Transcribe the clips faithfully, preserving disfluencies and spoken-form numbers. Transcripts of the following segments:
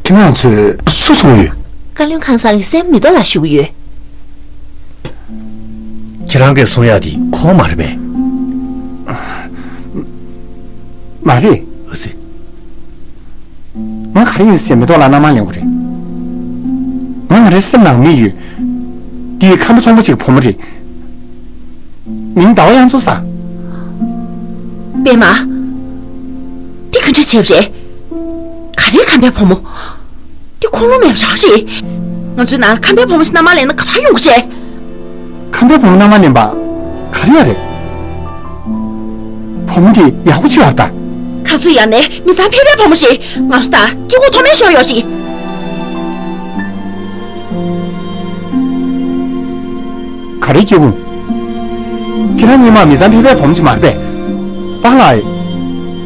ཁྱེད་རང་ཚོས་སུ་གསུངས་ཡོད། བཀའ་བློན་ཁང་གསར་གྱི་སྲས་མོ་མེ་ཏོག་ལགས་ཞུ་གི་ཡོད། ཁྱེད་རང་གིས་གསུང་ཡག་དེ་ཁོང་མ་རེད་པས། མ་རེད། ཨ་ཙི། ང་ག་རེ་ཡིན་ཟེར་མེ་ཏོག་ལ་མནའ་མ་ལེན་དགོས་རེད། ང་ང་རའི་སེམས་ནང་མི་ཡོད། འདི་ཁམས་པ་ཚོང་པ་ཅིག་བུ་མོ་རེད། མིང་ཟླ་བ་དབྱངས་མཚོ་ཟེར། པད་མ། འདི་ག་འདྲ་བྱས་པ་རེད། ག་རེའི་ཁམས་པའི་བུ་མོ། འདི་ཁུངས་ལུང་མེད་པ་རང་རེད། ང་ཚོའི་ནང་ལ་ཁམས་པའི་བུ་མོ་ཞིག་མནའ་མ་ལེན་ན་ག་པར་ཡོང་གི་རེད། ཁམས་པའི་བུ་མོ་མནའ་མ་ལེན་པ་ག་རེ་ཡོད་རེད། བུ་མོ་དེ་ཡག་པོ་ཅིག་ཡོད་རེད་ད། ཁ་རྩོད་ཡ་ནས་མི་ཚང་ཕལ་པའི་བུ་མོ་ཞིག་ང་སུ་ད་སྐྱེ་དགུ་ཐོག་མའི་ཤོར་ཡོད་ཞིག་ག་རེ་སྐྱེ་དགུ། ཁྱེད་རང་གཉིས་མ་མི་ཚང་ཕལ་པའི་བུ་མོ་ཅིག་མ་རེད་པས། པཱ་ལགས།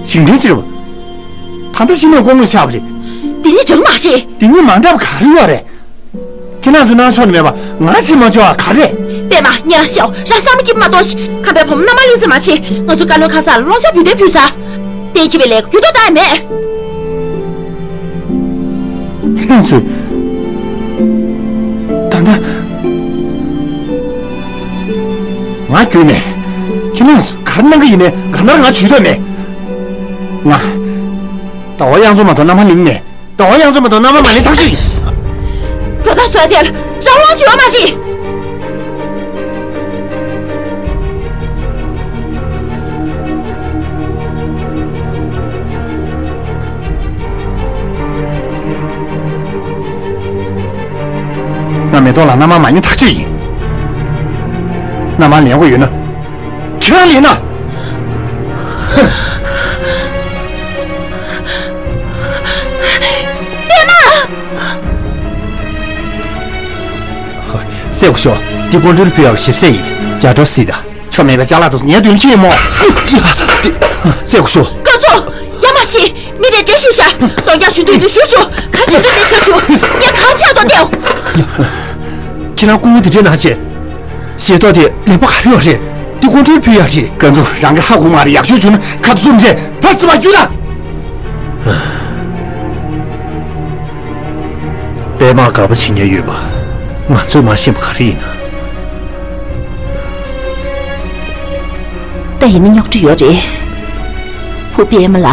ཞིང་བྲན་ཅིག་རེད་པ། ད་ལྟ་གཞི་ནས་ལྐོག་དངུལ་ཆགས་པ་རེད། འདི་གཉིས་འདྲ་མ་རེད། འདི་གཉིས་མ་འདྲ་བ་ག་རེ་ཡོད་རེད། ཁྱེད་རང་ཚོ་སྣང་ཕྱོགས་ནས་མེད་པ་ང་བྱེད་མ་ཆོག་པ་ག་རེ་རེད། པད་མ་ཉེ་རང་ཤོག་རང་བསམ་བློ་སྐྱིད་པོ་མ་གཏོང་ཞིག་ཁམས་པའི་བུ་མོ་མནའ་མ་ལེན་རྩིས་མ་བྱེད། ང་ཚོ་བཀའ་བློན་ཁང་གསར་ལ་སློང་ཆ་འབུལ་གཏན་ཕུལ་ཚར། གཏན་འཁེལ་བའི་ལས་ཀ་རྒྱུ་དོ་ད་མེད། ཁྱེད་རང་ཚོས། ད་ལྟ། ང་རྒྱུས་མེད། ཁྱེད་རང་ཚོ་ག་རེ་གནང་གི་ཡིན་ནའི་ག་ནར་ང་ཇུས་གཏོགས་མེད། ང་། ཟླ་བ་དབྱངས་མཚོ་མ་གཏོགས་མནའ་མ་ལེན་མེད། ཟླ་བ་དབྱངས་མཚོ་མ་གཏོགས་མནའ་མ་མ་ལེན་ཐག་ཆོད་ཡིན། འགྲོ་སྟངས་བཟོས་དེར་རང་དབང་བྱུང་བ་མ་རེད། ང་མེ་ཏོག་ལ་མནའ་མ་མ་ཉེས་ཐག་ཆོད་ཡིན། མནའ་མ་ལེན་དགོས་ཡོད་ན། ཁྱེད་རང་ལེན་ན། པད་མ། སེ་གོ་ཤོ། འདི་ཀོང་ཀྲོལ་ཕུལ་ཡག་ཞིབ་གསལ་ཡིན། ཇ་འགྲོ་སྲིད་ད། ཆོ་མེད་པའི་ཅ་ལག་དུ་ངའི་མདུན་ཁྱེད་མོ། སེ་གོ་ཤོ། སྐབས་སུ། ཡ་མ་ཆི། མི་དེ་འདྲེ་ཞུ་ཤ། རྡོ་རྒྱག་ཞུ་འདོད་འདུག་ཞུ་ཞུ། ག་ཞུ་འདོད་མེད་ཆ་ཞུ། ངས་གང་བྱ་དོ་ལྟེའོ། ཁྱེད་རང་སྐུ་ངོ་དེ་འདྲའི་ནང་བྱས། ཞེ་ཏོག་དེ་ལེན་པ་ག་རེ་ཡོད་རེད། འདི་ཀོང་ཀྲོལ་ཕུལ་ཡག་རེད། ཀན་ཚུ་རང་གི་ཧ་གོ་མ་རེད། ཡག་ཤོས་བྱུང་ན་ཁ་དུ་བཙུམ་བྱས་ཕར་ཚུར་མ་རྒྱུག་ན། པད་མ་དགའ་པོ་བྱེད་ཉེན་ཡོད་པ། ང་ཚོས་མ་ཤེས་པ་ག་རེ་ཡིན་ན། ད་ཡིན་ན་རྙོག་དྲ་ཡོད་རེད། བུ་པད་མ་ལ་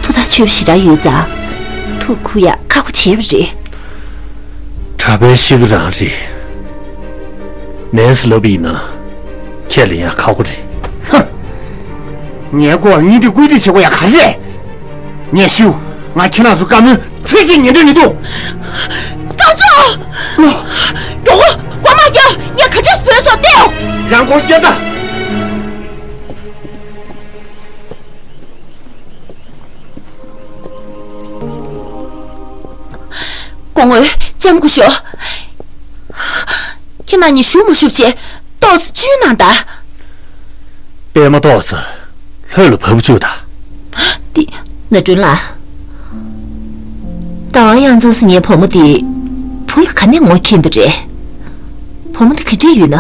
ཐུགས་ཐག་ཆོད་པ་ཞེ་དྲག་ཡོད་ཙང་ཐུགས་ཁུར་ཡག་ཁག་པོ་བྱས་པ་རེད། གྲྭ་པའི་གཤིས་ཀ་རང་རེད། ནན་སི་ལབ་པ་ཡིན་ན་ཁས་ལེན་ཡག་ཁག་པོ་རེད། ཧ། ངའི་སྐོར་ལ་གཉེན་སྒྲིག་བཀོད་སྒྲིག་བྱེད་དགོས་ཡག་ག་རེ་རེད། ངས་ཞུ། ང་ཁྱེད་རང་ཚོ་བཀའ་མོལ་ཚིག་གཅིག་ཉན་འདོད་མི་འདུག་ཀན་ཚུ། ལོ། མགྱོགས་པོ་སྒོ་མ་རྒྱབ། ངས་ག་འདྲས་བུད་སོང་ལྟོས། རང་སྒོ་ཕྱེ་ད། སྐུ་ངོ། ལྕམ་སྐུ་ཞབས། ཁྱེད་རྣམ་གཉིས་བཞུགས་མ་བཞུགས་བྱས་ཏོག་ཙམ་བཅུག་གནང་དང་། པད་མ་ཏོག་ཙམ་ལྷོད་ལ་བབས་བཅུག་དང་། འདི། ན་སྒྲོན་ལགས། ཟླ་བ་དབྱངས་མཚོ་ཟེར་མཁན་བུ་མོ་འདི་བུ་ལ་ག་ནས་ངོ་མཁྱེན་པ་རེད། བུ་མོ་འདི་ག་འདྲས་ཡོད་ན།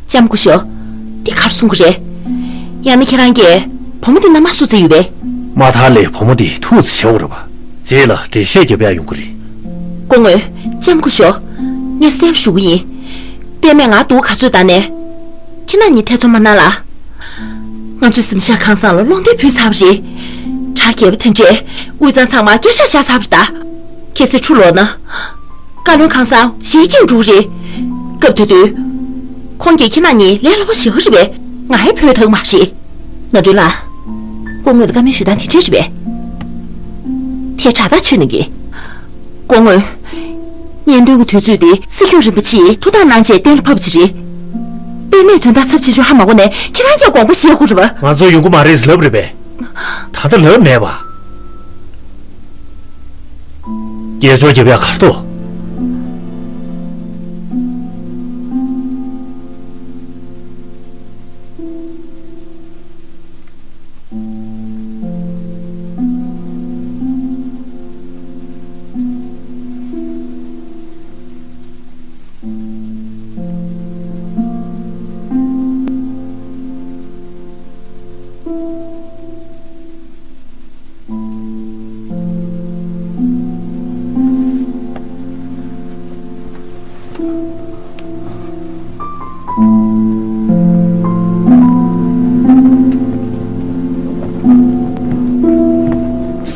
ལྕམ་སྐུ་ཞབས། འདི་ག་རེ་གསུང་གི་རེད། ཡང་ན་ཁྱེད་རང་གིས་བུ་མོ་འདི་མནའ་མ་བཟོ་རྩིས་ཡོད་པས། མ་མཐའ་ལས་བུ་མོ་འདི་ཐུགས་རྗེ་ཆེ་བོ་རེད་པ། རྗེས་ལ་འགྲེལ་བཤད་རྒྱབ་ཡག་ཡོང་གི་རེད། སྐུ་ངོ། ལྕམ་སྐུ་ཞབས། ངས་གསལ་པོ་ཞུ་གི་ཡིན། པད་མས་ང་སྡུག་ག་ཚོད་བཏང་ནས། ཁྱེད་རྣམ་གཉིས་ཐེ་ཚོམ་མ་གནང་ལ། ང་ཚོས་གཟིམ་ཤག་ཁང་གསར་ལ་སློང་རྟེན་ཕུལ་ཚར་བ་རེད། གྲྭ་རྒྱས་པ་དེ་འདྲས་དབུས་གཙང་ཚང་མ་སྐད་ཆ་བཤད་ཚར་བ་རེད་ད། ཁ་སང་ཕྱི་ལོགས་ན། བཀའ་བློན་ཁང་གསར་ཞལ་གྱེས་འགྲོ་གི་རེད། སྐབས་དེ་དུས། ཁོང་གིས་ཁྱེད་རྣམ་གཉིས་ལས་སླ་པོ་ཞེ་པོ་རེད་པས། ང་ཡི་ཕོད་ཐག་མ་རེད། ན་སྒྲོན་ལགས། སྐུ་ངོ་ལ་བཀའ་མོལ་ཞུ་སྟངས་དེ་འདྲས་རེད་པས། དེ་དྲག་ཐག་ཆོད་གནང་གི། སྐུ་ངོ། གཉེན་སྟོན་གྱི་དུས་ཚོད་དེ་སྲིད་སྐྱོང་རིན་པོ་ཆེས་ཐུགས་དང་གནང་བྱས་གཏན་ལ་ཕབ་པ་ཅིག་རེད། པད་མས་དོན་དག་ཚབས་ཆེ་ཤོས་ཧ་མ་གོ་ནས་ཁྱེད་རང་གིས་དགོངས་པ་བཞེས་དགོས་རེད་པ། ང་ཚོ་ཡོང་གི་མ་རེད་ལབ་རེད་པས། ད་ལྟ་ལབ་མེད་པ། སྐད་ཅོར་རྒྱབ་ཡག་གར་ཐོག་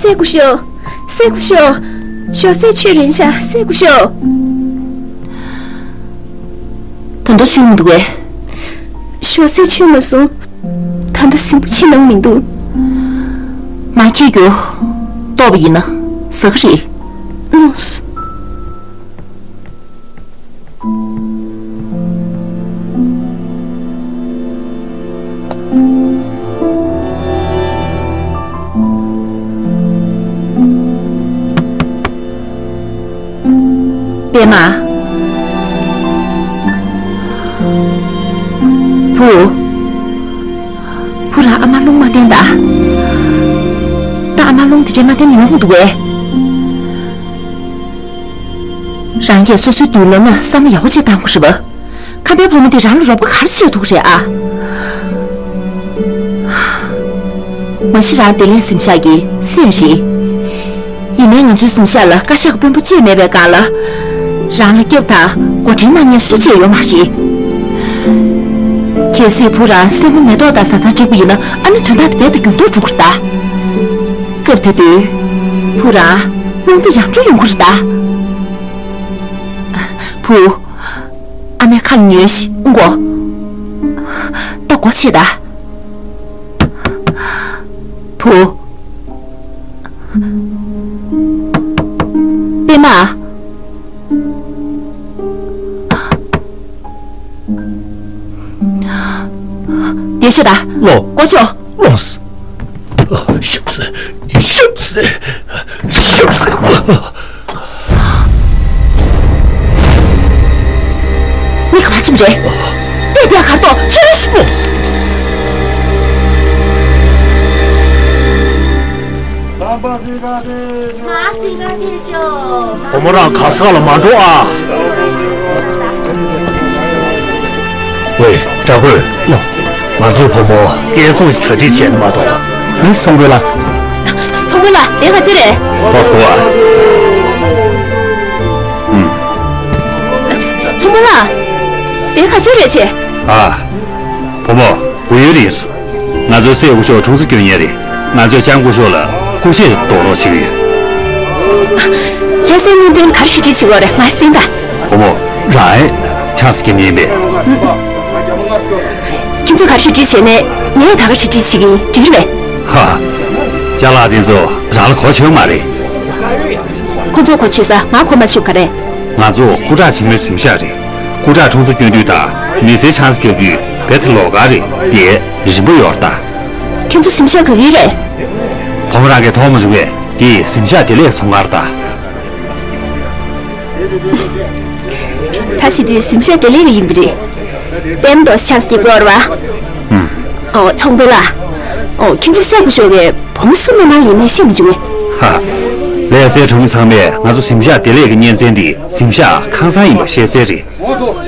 སྲས་སྐུ་ཞབས། སྲས་སྐུ་ཞབས། ཞོགས་ཟས་མཆོད་རན་ཤག་སྲས་སྐུ་ཞབས། ད་ལྟ་མཆོད་མི་འདུག་གས། ཞོགས་ཟས་མཆོད་མ་སོང་། ད་ལྟ་གཟིམ་པོ་ཕྱིན་གནང་མི་འདུག་མ་ཁྱེར་རྒྱུ། ལྟོགས་པ་ཡིན་ན་ཟ་གི་རེད། ལགས་སོ། པད་མ། བུ། བུ་རང་ཨ་མ་རླུང་མ་བསྟན་ད། ད་ཨ་མ་རླུང་དེ་འདྲའི་མ་བསྟན་ཡོང་གི་འདུག་གས། རང་གིས་སོ་སོའི་མདུན་ལམ་ལ་བསམ་བློ་ཡག་པོ་ཅིག་བཏང་དགོས་རེད་པ། ཁམས་པའི་བུ་མོ་དེ་རང་ལ་རོགས་པ་ག་རེ་བྱེད་ཐུབ་རེད་ཨ། མ་གཞི་རང་བདེ་ལེགས་གཟིམ་ཤག་གི་སྲས་རེད། ཡིན་ནའི་ང་ཚོའི་གཟིམ་ཤག་ལ་བཀའ་ཤག་གི་དཔོན་པོ་གཅིག་མེད་པའི་སྒང་ལ། རང་ལ་སྐྱབས་དང་འགོ་འདྲེན་གནང་མཁན་སུ་གཅིག་ཡོད་མ་རེད། གལ་སྲིད་བུ་རང་སྲས་མོ་མེ་ཏོག་དང་བཟའ་ཚང་འགྲིག་པ་ཡིན་ན་ཨ་ནི་དོན་དག་དེ་རྦད་དེ་འགྱུར་ལྡོག་འགྲོ་གི་རེད་ད། སྐབས་དེ་དུས། བུ་རང་རླུང་རྟ་ཡང་འགྲོ་ཡོང་གི་རེད་ད། བུ། ཨ་མའི་ཁ་ལ་ཉོན་ཞིག་ཨུ་མགོ། ད་སྒོ་ཕྱེ་ད། བུ། པད་མ། བསྡད་ཤོག་ད། ལོ། སྒོ་ཕྱེ། ལོ། ཤབ་སེ། ཤབ་སེ། ཤབ་སེ། མི་ག་པར་ཕྱིན་པ་རེད། བལྟས་བལྟས་གར་ཐོག་ཚུར་ཤོག་བུ་མོ་རང་ག་ས་ལ་མ་འགྲོ་ཨ། ཝེ། དྲག་པོ། ང་ཚོའི་བུ་མོ་སྐལ་བཟང་ཞིག་གྲ་སྒྲིག་བྱས་ནས་མ་གཏོགས། མི་ཚོང་དཔོན་ལགས། ཚོང་དཔོན་ལགས། དེ་ག་ཚོད་རེད། ཐོག་སྐོར་བ། ཨུམ། ཚོང་དཔོན་ལགས། དེ་ག་ཚོད་རེད་ཆེ། ཨ། བུ་མོ། སྐུ་ཡོད་རེད། ང་ཚོའི་སྲས་སྐུ་ཞབས་དྲུང་འཚོ་སྐྱོན་མཁན་རེད། ང་ཚོས་ལྕམ་སྐུ་ཞབས་ལ་སྐུ་གཤེགས་རྡོག་རོགས་བྱེད་ཀྱི་ཡོད། ལྷ་སའི་སྨོན་འདུན་ག་རེ་ཞིག་སྒྲིག་བྱེད་དགོས་རེད། མ་གཞི་བསྟན་ད། བུ་མོ། རང་ཨེ་ཆང་ས་སྐྱེམས་ཡིན་པས། ཁྱེད་ཚོ་ག་རེ་ཞིག་སྒྲིག་བྱས་ནས་ངས་ད་ག་ཞིག་སྒྲིག་བྱེད་ཀྱི་ཡིན། འགྲིག་རེད་པས། ཧ། ཅ་ལག་དེ་ཚོ་རང་ལ་གོ་ཆོད་མ་རེད། ཁོ་ཚོ་གོ་ཆོད་ས་ང་གོ་མ་ཆོད་ག་རེད། ང་ཚོ་སྐུ་དྲག་ཆེན་མོའི་གཟིམ་ཤག་རེད། སྐུ་དྲག་དྲུང་འཚོ་སྐྱོན་དུས་དང་མི་སེར་ཆང་ས་རྒྱག་དུས་རྦད་དེ་ལོགས་ཀ་རེད། དེ་རིམ་པ་ཡོད་རེད་ད། ཁྱེད་ཚོ་གཟིམ་ཤག་ག་གི་རེད། བུ་མོ་རང་གིས་མཐོང་མ་བྱུང་བས་དེ་གཟིམ་ཤག་བདེ་ལེགས་ཚོང་ཁང་རེད་ད། ད་བྱེད་དུས་གཟིམ་ཤག་བདེ་ལེགས་ཀྱི་ཡིན་པ་རེད། པད་མ་རྡོ་རྗེ་ཆང་ས་རྒྱག་གི་ཡོད་རེད་པ། ཨུམ། ཨོ། ཚོང་དཔོན་ལགས། ཨོ། ཁྱེད་ཚོའི་སྲས་སྐུ་ཞབས་ཀྱིས་བུ་མོ་སུ་མནའ་མར་ལེན་ནས་ཤེས་མ་བྱུང་ངས། ཧ། ལྷ་སའི་གྲོང་མི་ཚང་མས་ང་ཚོ་གཟིམ་ཤག་བདེ་ལེགས་ཀྱི་གཉེན་ཚན་འདི་གཟིམ་ཤག་ཁང་བཟང་ཡིན་པ་ཤེས་གསལ་རེད།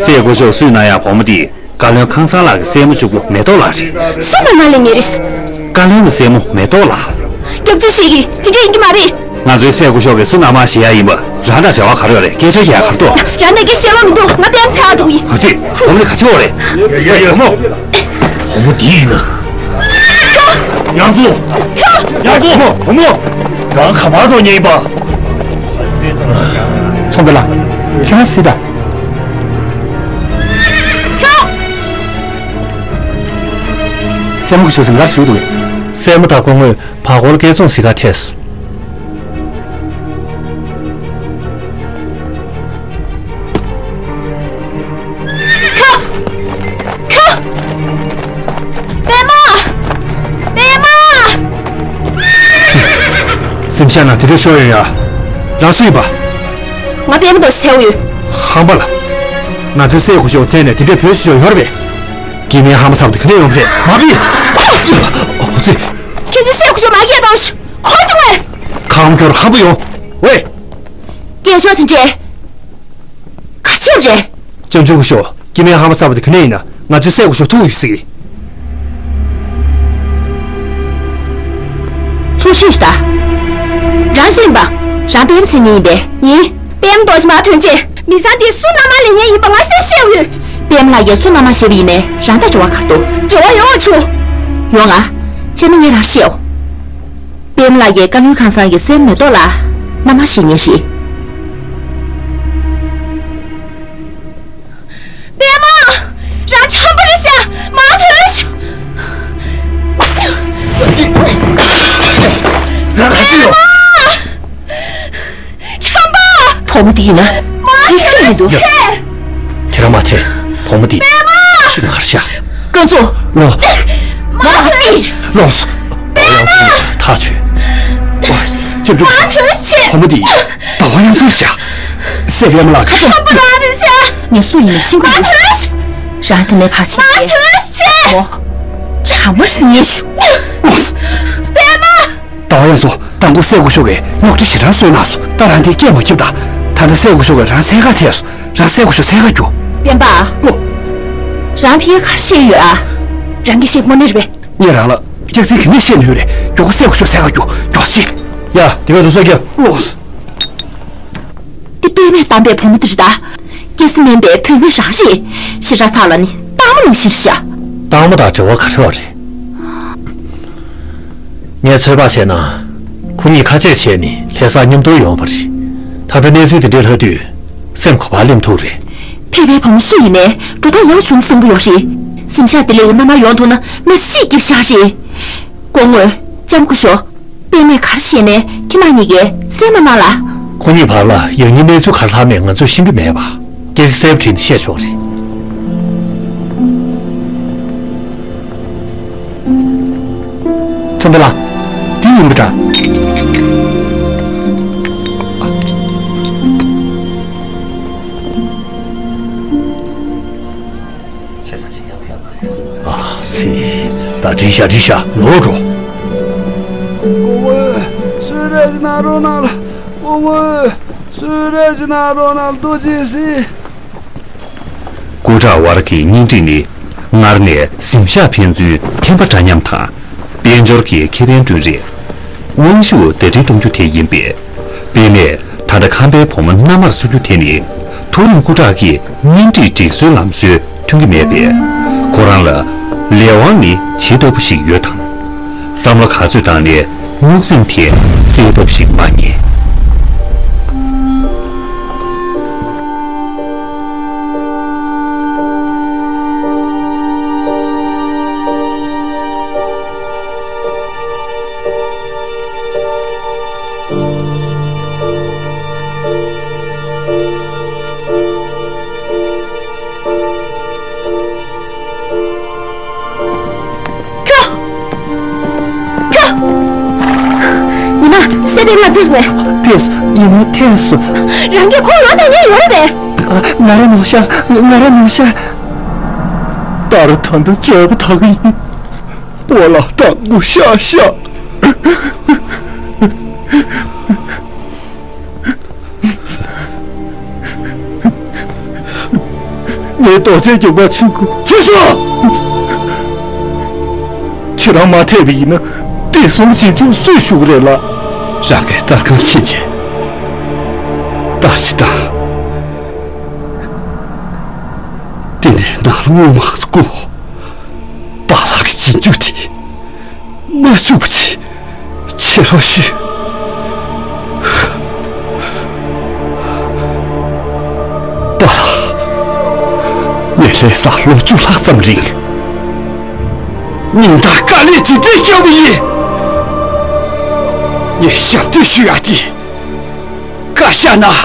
སྲས་སྐུ་ཞབས་སུས་གནང་ཡག་བུ་མོ་འདི་བཀའ་བློན་ཁང་བཟང་ལགས་ཀྱི་སྲས་མོ་གཅིག་པུ་མེ་ཏོག་ལགས་རེད། སུ་མནའ་མར་ལེན་ངེས་རེད། བཀའ་བློན་གྱི་སྲས་མོ་མེ་ཏོག་ལགས། སྐྱག་རྫུན་བཤད་ཀྱི། དེ་འདྲ་ཡིན་གྱི་མ་རེད། ང་ཚོའི་སྲས་སྐུ་ཞབས་ཀྱིས་སུ་མནའ་མར་བཞེས་ཡག་ཡིན་པ་རང་དང་འབྲེལ་བ་ག་རེ་ཡོད་རེད། སྐད་ཆ་བཤད་ཡག་ག་རེ་འདུག་རང་ནས་སྐད་བཤད་ལོང་མི་འདུག་ང་པད་མ་འཚོལ་འགྲོ་གི་ཡིན། ཧ་ཅི། བུ་མོ་ལ་ག་ཅི་ཡོད་རེད། ཡ་ཡ་ཡ། བུ་མོ། བུ་མོ་འདི་ཡིན་ན། ཡང་ཚོ། ཡང་ཚོ། བུ་མོ། རང་ག་པར་འགྲོ་མཁན་ཡིན་པ། ཚོང་དཔོན་ལགས། ཁྱེད་རང་སྲིད་ད། སྲས་མོ་གི་ཞུ་ཟིན་གར་ཞུ་འདུག་སྲས་མོ་དང་སྐུ་ངོས་བར་སྐོར་སྐལ་བཟང་གཟིགས་གར་ཐད་སོང་། ཁྱོ། ཁྱོ། པད་མ། པད་མ། གཟིམ་ཤག་ནང་དེ་འདྲ་ཤོར་ཡོང་ཡ། རང་སུ་ཡིན་པ། ང་པད་མ་དང་སེའུ་ཡོད། ཧམ་པ་ལ། ང་ཚོའི་སྲས་སྐུ་ཞབས་མཚན་ནས་དེ་འདྲའི་བོད་ཤི་ཤོར་ཡོད་རེད་པས། སྐྱེ་དམན་ཧམ་པ་ཚ་པོ་དེ་ག་ནས་ཡོང་རེད། མ་བི། ཨོ་ཙི། ཁྱེད་ཚོའི་སྲས་སྐུ་ཞབས་མ་སྐྱེས་དང་། ཁོ་བྱུང་བས། ཁམ་ཚོར་ཧམ་པ་ཡོང་། ཝེ། སྐད་ཆ་དེ་འདྲས། ག་ཆེབ་རེད། ལྕམ་ཆུང་སྐུ་ཞབས། སྐྱེ་དམན་ཧམ་པ་ཚ་པོ་དེ་ག་ནས་ཡིན་ན་ང་ཚོའི་སྲས་སྐུ་ཞབས་ཐུག་ཡོད་ཟིག་ཚུར་ཤོད་ཤིག་ད། རང་སུ་ཡིན་པ། རང་པད་མ་མཚན་ཉིད་ཡིན་པས། ཡིན། པད་མ་རྡོ་རྗེ་མ་ཐོན་རྗེས་མི་ཚང་འདི་སུ་མནའ་མ་ལེན་མཁན་ཡིན་པ་ང་གསལ་བཤད་ཡོད། པད་མ་ལགས་ཡ་སུ་མནའ་མ་བཞེས་པ་ཡིན་ནའི་རང་དང་འབྲེལ་བ་ག་རེ་འདུག་འབྲེལ་བ་ཡོད་ཆུ། ཡོང་ང་། ཆེ་མི་ངས་རང་བཤད་འོ། པད་ པདྨ་ལགས་ཀྱིས་བཀའ་བློན་ཁང་ཚང་གི་སྲས་མེ་ཏོག་ལ་མནའ་མ་བཞེས་མཁན་རེད། པདྨ། རང་ཁྲམ་པ་རེད་ཤག་མར་ཐོན་ཤོག་རང་ག་ཚོད་ཡོད། ཁྲམ་པ། བུ་མོ་འདི་ཡིན་ན། མར་འགྲིག་གི་མི་འདུག་ཐོན་ཤོག་ཁྱེད་རང་མ་ཐེ། བུ་མོ་འདི། པདྨ། ཅིག་ངར་ཤག་ཀན་ཚུ། ལོ། མར་ཐོན་ཤོག་ལོངས་སོ། ད་ཡང་ཚུར་ཐག་ཆོད། ཨོ། ཅེབ་ཅུབ། མར་ཐོན་ཤོག་བུ་མོ་འདི། ད་བ་ཡང་ཚུར་ཤག་སྲས་པདྨ་ལགས་ཁ་ཚོ། ཁྲམ་པ་རང་རེད་ཤག་ངས་སུ་ཡིན་མིན་ཤེས་ཀྱི་མི་འདུག་རང་དེ་ནས་ཕར་ཕྱིན་ཏེ། མར་ཐོན་ཤོག་ཨོ། ཁྲམ་པ་ཞིག་ཉེས་ཤོག་པདྨ། ད་བ་ཡང་ཚུར། དང་པོ་སྲས་སྐུ་ཞབས་ཀྱིས་རྙོག་དྲ་ཞེ་དྲག་བཟོས་གནང་སོང་། ད་རང་དེ་སྐད་མ་ཁྱབ་ད། ད་ལྟ་སྲས་སྐུ་ཞབས་ཀྱིས་རང་འཚོལ་ག་ཐད་སོང་། རང་སྲས་སྐུ་ཞབས་འཚོལ་ག་རྒྱུགས། སྤེན་པ། ལོ། རང་ཕ་གིར་ག་རེ་བཤད་ཡོད་ཨ། རང་གིས་བཤད་དངོས་གནས་རེད་པས། ངས་རང་ལ་སྐྱག་རྫུན་ག་ནས་བཤད་ནི་ཡོད་རེད། མགྱོགས་པོ་སྲས་སྐུ་ཞབས་འཚོལ་ག་རྒྱུགས། མགྱོགས་ཤིག་ཡ། དེ་ག་དུ་ས་རྒྱབ། ལོ། འདི་པདྨས་བདམས་པའི་བུ་མོ་འདི་རེད་ད། སྐྱེ་ས་དམན་པའི་བུད་མེད་རང་རེད། ཞེ་དྲག་ཚ་ལ་ནི་སྟག་མོ་ནང་བཞིན་རེད་ཤག་སྟག་མོ་དང་འབྲེལ་བ་ག་རེ་ཡོད་རེད། ངས་ཚོད་དཔག་བྱས་ན། ཁོ་གཉིས་ཁ་ཆད་བྱས་ནས་ལྷ་སར་མཉམ་དུ་ཡོང་བ་རེད། ད་ལྟ་གནས་ཚུལ་དེ་འདྲ་ལྷག་དུས་སེམས་ག་པར་གླེམ་ཐུབ་རེད། ཕལ་པའི་བུ་མོ་སུ་ཡིན་ནའི་འགྲོ་སྟངས་ཡག་བྱུང་བསམ་གྱི་ཡོད་རེད། གཟིམ་ཤག་བདེ་ལེགས་ཀྱི་མནའ་མར་ཡོང་ཐུབ་ན་མི་གཅིག་སྐྱིད་ཤག་རེད། སྐུ་ངོ། ལྕམ་སྐུ་ཞབས། པདྨས་ག་རེ་བཤད་ནའི་ཁྱེད་རྣམ་གཉིས་ཀས་གསན་མ་གནང་ལ། ཁོ་གཉིས་བར་ལ་ཡང་སྙིང་གནས་ཚུལ་ག་རེ་ལྷག་མེད་ང་ཚོས་ཤེས་ཀྱི་མེད་པ། སྐད་ཆ་གསལ་པོ་དྲིས་ནས་བཤད་ཆོག་རེད། ཚེ་འདི་ལ། འདི་ཡིན་པ་འདྲ། ཨ་ཙི། ད་འགྲིག་ཤག་འགྲིག་ཤག་ལོག་འགྲོ། སྐུ་ངོ། གསོལ་རས་ཅིག་གནང་རོགས་གནང་། སྐུ་ངོ། གསོལ་རས་ཅིག་གནང་རོགས་གནང་། ཐུགས་རྗེ་གཟིགས། སྐུ་དྲག་ཝར་གྱི་གཉེན་སྒྲིག་ནི་སྔར་ནས་གཟིམ་ཤག་ཕན་ཚུན་འཐེན་པ་འདྲ་མཉམ་དང་། དཔལ་འབྱོར་གྱི་ཁེ་ཕན་བསྐྲུན་རེས། དབང་ཤུགས་ཟླ་སྒྲིལ་གཏོང་རྒྱུ་དེ་ཡིན་པས། པདྨས་ད་ལྟ་ཁམས་པའི་བུ་མོ་མནའ་མར་བསུ་རྒྱུ་དེ་ནི། མཐོ་རིམ་སྐུ་དྲག་གི་གཉེན་སྒྲིག་སྒྲིག་སྲོལ་ལམ་སྲོལ་མཐུན་གྱི་མེད་པས། ཁོ་རང་ལ་ལས་དབང་ནི་ཇི་ལྟ་བུ་ཞིག་ཡོད་དམ། བསམ་བློ་ག་ཚོད་བཏང་ནས་རྙོག་འཛིང་དེ་སེལ་ཐབས་ཤིག་མ་རྙེད། ཁྱོ། ཁྱོ། ཉི་མ་སྲས་པདྨ་ལ་ཕུད་སོང་ངས། ཕུད་སོང་། ཉི་མ་ཐལ་སོང་། རང་གིས་ཁོང་ལོག་བཏང་མཁན་ཡོད་རེད་པས། ང་རང་ནོར་ཤག་ང་རང་ནོར་ཤག་ད་རུང་ད་ལྟ་འཇོག་པ་ད་གི་ཡིན། སྤོ་ལགས་དང་པོ་ཤག་ཤག་ངའི་རྡོ་རྗེ་རྒྱུག་པ་ཆེན་པོ། ཚུར་ཤོག་ཁྱེད་རང་མ་ཐེ་བ་ཡིན་ན་བདེ་སྲུང་བྱེད་རྒྱུ་སུས་ཞུ་གི་རེད་ལགས། རང་གི་སྟར་ཁང་ཕྱིན་བྱས་སྟར་ཅིག་བཏང་། དེ་ནས་ནང་ལ་དངུལ་མང་ཙམ་བསྐུར། པཱ་ལགས་ཀྱི་རྗེས་འཇུག་དེ་མ་བཅུག་པ་ཅིག་བྱེད་རོགས་ཞུ། པཱ་ལགས། ངས་ལྷ་སར་ལོ་བཅུ་ལྷག་ཙམ་རིང་སྙིང་ཐག་དཀའ་ལས་ཇི་འདྲ་བཤགས་པ་ཡིན། ངས་ཞབས་བརྟན་ཞུ་ཡག་དེ། བཀའ་ཤག་ནང་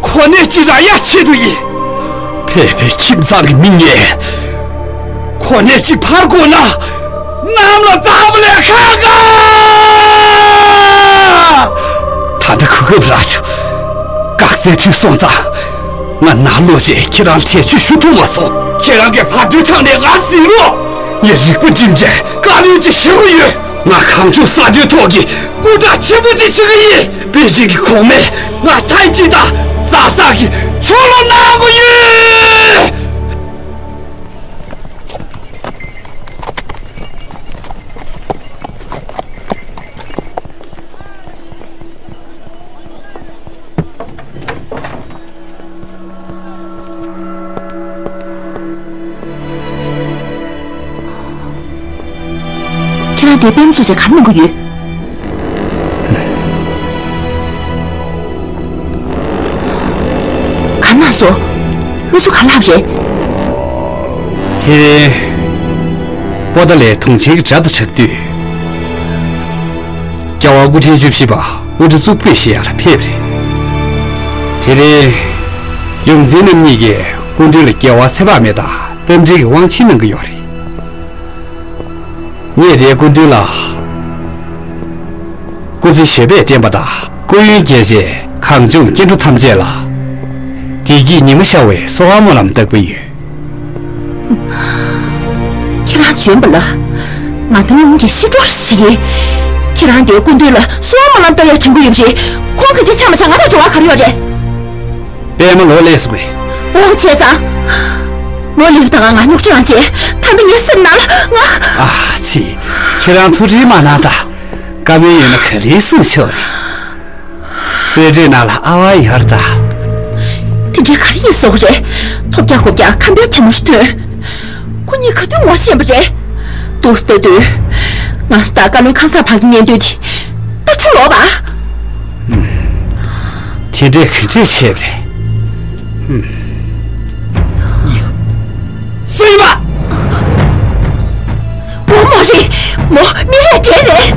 གོ་གནས་ཅིག་རག་ཡག་ཆེད་དུ་ཡིན། ཕལ་པའི་ཁྱིམ་ཚང་གི་མི་ངས་གོ་གནས་ཅིག་འཕར་དགོས་ན་གནམ་ལ་འཛེགས་པ་ལས་ཁག་ག་ད་ལྟ་གོ་སྐབས་རག་བྱུང་། བཀག་སྩལ་དུས་སོང་ཙང་ང་ནང་ལོག་རྗེས་ཁྱེད་རང་ལ་ཐེ་བྱུས་ཞུ་ཐུབ་མ་སོང་། ཁྱེད་རང་གིས་བར་དོའི་ཐོག་ནས་ང་ཟིན་རོགས། ངས་རིག་པ་བསྒྲིམས་རྗེས་བཀའ་བློན་ཅིག་ཞུ་གི་ཡོད། ང་གང་བྱུང་ས་རྡོའི་ཐོག་གི་སྐུ་དྲག་ཆེན་པོ་ཅིག་བྱེད་ཀྱི་ཡིན། པེ་ཅིང་གི་གོང་མས་ང་ཐའི་ཅི་དང་རྫ་ས་གི་ཕྱོགས་ལ་གནང་དགོས་ཡོད། ཁྱེད་རང་དེ་པདྨ་བཙུགས་བྱས་ག་རེ་གནང་གི་ཡོད། ཚོ། ཨུ་ཚུགས་ག་ལབ་རེད། དེ་རིང་པོ་ཏཱ་ལའི་དུང་ཆེན་གྱི་དགྲ་དང་གྲགས་དུས། རྒྱལ་བ་སྐུ་ཕྲེང་བཅུ་བཞི་པ་དབུ་སྐྲ་གཙུག་ཕུད་བཞེས་ཡག་ལ་ཕེབས་རེད། དེ་རིང་ཡོངས་འཛིན་རྣམ་གཉིས་ཀྱིས་སྐུ་མདུན་ལ་རྒྱལ་བ་ཚེ་དཔག་མེད་དང་རྟ་མགྲིན་གྱི་དབང་ཆེན་གནང་གི་ཡོད་རེད། ངས་དེའི་སྐུ་མདུན་ལ། སྐུ་ཚེ་ཞབས་པད་བརྟན་པ་དང་། སྐུ་ཡོན་རྒྱས་བྱེད་གངས་ལྗོངས་སྐྱེ་འགྲོ་ཐམས་ཅད་ལ། བདེ་སྐྱིད་ཉི་མ་ཤར་བའི་གསོལ་བ་སྨོན་ལམ་བཏབ་ཀྱི་ཡོད། ཁྱེད་རང་འཇོན་པ་ལ། ང་ད་རུང་གི་ཤི་འགྲོ་ཞིག་ཡིན། ཁྱེད་རང་དེའི་སྐུ་མདུན་ལ་གསོལ་བ་སྨོན་ལམ་བཏབ་ཡག་དྲན་གྱི་ཡོད་པ་རེད། ཁོང་གི་འདྲ་ཆ་མ་ཆ་ང་དང་འབྲེལ་བ་ག་རེ་ཡོད་རེད། པད་མ་ལོག་སླེབས་སོང་ངས། འོ་བྱས་ཙང་། ལོག་སླེབས་དང་ང་རྙོག་དྲ་རང་བྱས། ད་ལྟ་ངའི་སེམས་ནང་ལ་ང་། ཨ་ཙི། ཁྱེད་རང་ཐུགས་ཁྲལ་མ་གནང་དང་། བཀའ་མོལ་ཡོད་ན་ག་ལེར་གསུང་ཆོག་རེད། གསེར་ཁྲིའི་ནང་ལ་ཨ་ཝ་ཡོད་ད། དེ་འདྲའི་ག་རེ་ཡིན་བཟོ་གི་རེད། ཐོབ་རྒྱག་གོ་རྒྱག་ཁམས་པའི་བུ་མོ་ཞིག་ཐོན། ཁོ་གཉིས་ག་དུས་ངོ་ཤེས་པ་རེད། འདུག་སེ་བལྟས་དུས། ང་ཚོ་ད་བཀའ་བློན་ཁང་གསར་བར་གྱི་གཉེན་སྟོན་དེ། ད་འཁྲུག་ལོག་པ། དེ་འདྲས་ག་འདྲས་བྱས་པ་རེད། སུ་ཡིན་པ། མོ་མོ་རེད། མོ་མི་རེ་འདྲེ་རེད།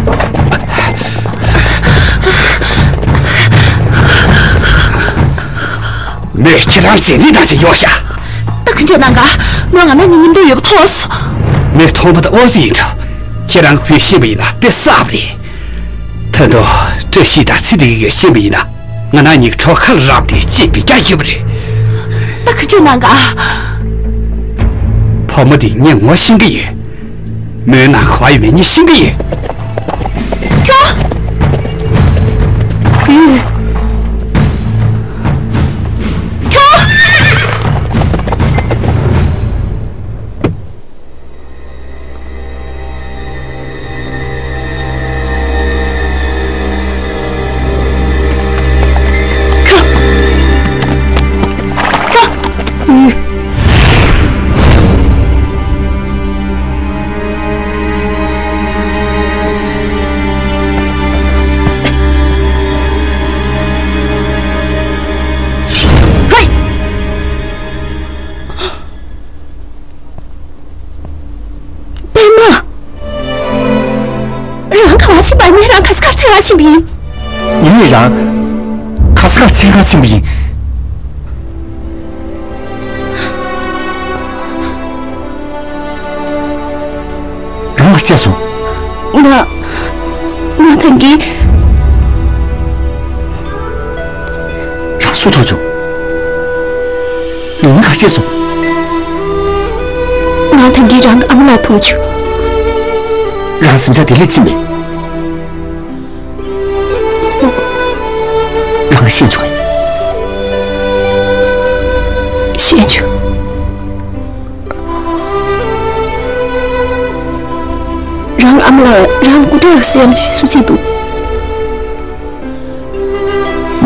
མོས་ཁྱེད་རང་རྗེས་འདེད་བཏང་བྱས་ཡོད་ཤག་ད་ག་འདྲས་གནང་ག་མོས་ང་ན་ནི་མཉམ་དུ་ཡོད་པ་མཐོང་སོང་། མོས་མཐོང་པ་དང་ཨོ་ཙི་ཡིན་འགྲོ། ཁྱེད་རང་བུས་ཤེས་པ་ཡིན་ན་དཔེ་བསགས་པ་རེད། ད་དུང་བཀྲ་ཤིས་དང་ཚེ་བདེ་གི་ཡོད་ཤེས་པ་ཡིན་ན། ང་རང་གཉིས་ཀྱི་གྲོགས་ཁ་ལ་རག་སྟེ་ཅིག་བེད་སྐྱག་རྒྱུགས་པ་རེད། ད་ག་འདྲས་གནང་ག་བུ་མོ་འདི་ངས་ངོ་ཤེས་ཀྱི་ཡོད། མོའི་ནང་ག་བ་ཡོད་མེད་ངས་ཤེས་ཀྱི་ཡོད། ཁྱོ། ཁྱོ། པད་མ། རང་ག་བ་ཕྱིན་པ་ཡིན། རང་ག་ས་གར་འཚོལ་བར་ཕྱིན་པ་ཡིན། ངས་རང་ག་ས་གར་འཚོལ་བར་ཕྱིན་པ་ཡིན། རང་ག་བར་ཆས་སོང་། ང་། ང་ཐང་གི། རང་སུ་ཐུག་བྱུང་། ཡིན་ག་བྱས་སོང་། ང་ཐང་གི་རང་གི་ཨ་མ་ལགས་ཐུག་བྱུང་། རང་སེམས་ཅག་དེ་ལས་ཕྱིན་པས། རང་ཤེས་བྱུང་། ཤེས་བྱུང་། རང་ཨ་མ་ལགས་རང་སྐུ་དྲག་སེམས་ཤི་སུ་ཅིག་འདུག་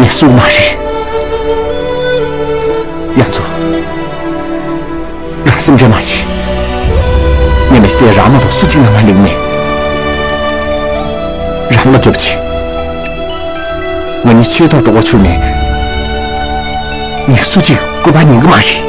ངས་སུ་མ་རེད། ཡང་ཚོ། རང་སེམས་ཁྲལ་མ་བྱེད། ངས་མི་ཚེ་འདིར་རང་མ་གཏོགས་སུ་གཅིག་ནང་ང་ལེགས་མེད། རང་བློ་རྒྱབ་བྱེད། ང་གཉིས་ཆོས་ཐོག་གྲོགས་པོ་བྱུང་ནས། ངས་སུ་གཅིག་སྐུ་པར་ཉན་གི་མ་རེད།